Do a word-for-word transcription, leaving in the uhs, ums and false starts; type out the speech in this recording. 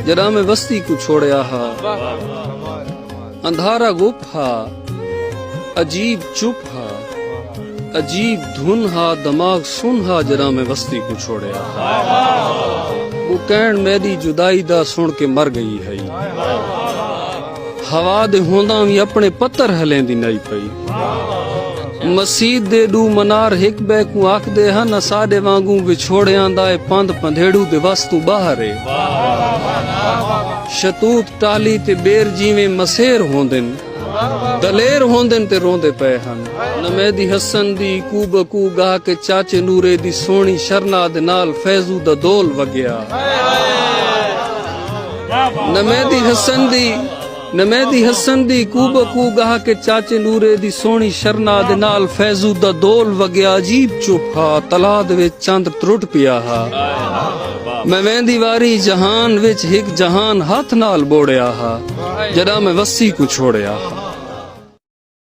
جݙاں میں وستی کوں چھوڑیا ہا۔ اندھارا غپ ہا، عجیب چپ ہا، عجیب دھن ہا، دماغ سن ہا، جݙاں میں وستی کوں چھوڑیا ہا۔ ٻو کہݨ میݙی جدائی دا سݨ کے مر ڳئی ہئی۔ ہوا دے ہونداں وی اپݨے پتر ہلیندی نائی پئی۔ مسیت دے ݙو منار ہک ٻئے کوں آکھدے ہن، اساݙے وانگوں وچھوڑیاں دا اے پندھ پندھیڑو دے وس توں ٻاہر اے۔ شتوت، ٹاہلی تے ٻیر جیویں مسیر ہوندن، دلیر ہوندن تے روندے پئے ہن۔ نمیدی حسن دی کوہ بکوہ ڳاہ کے چاچے نورے دی سوہݨی شرنا دے نال فیضو دا دول وڳیا۔ نمیدی حسن دی، نمیدی حسن دی کوہ بکوہ ڳاہ کے چاچے نورے دی سوہݨی شرنا دے نال فیضو دا دول وڳیا۔ عجیب چپ ہا، تلاء دے وچ چندر ترٹ پیا ہا۔ میں ویندی واری جہان وچ ہک جہان ہتھ نال ٻوڑیا ہا، جݙاں میں وستی کوں چھوڑیا ہا۔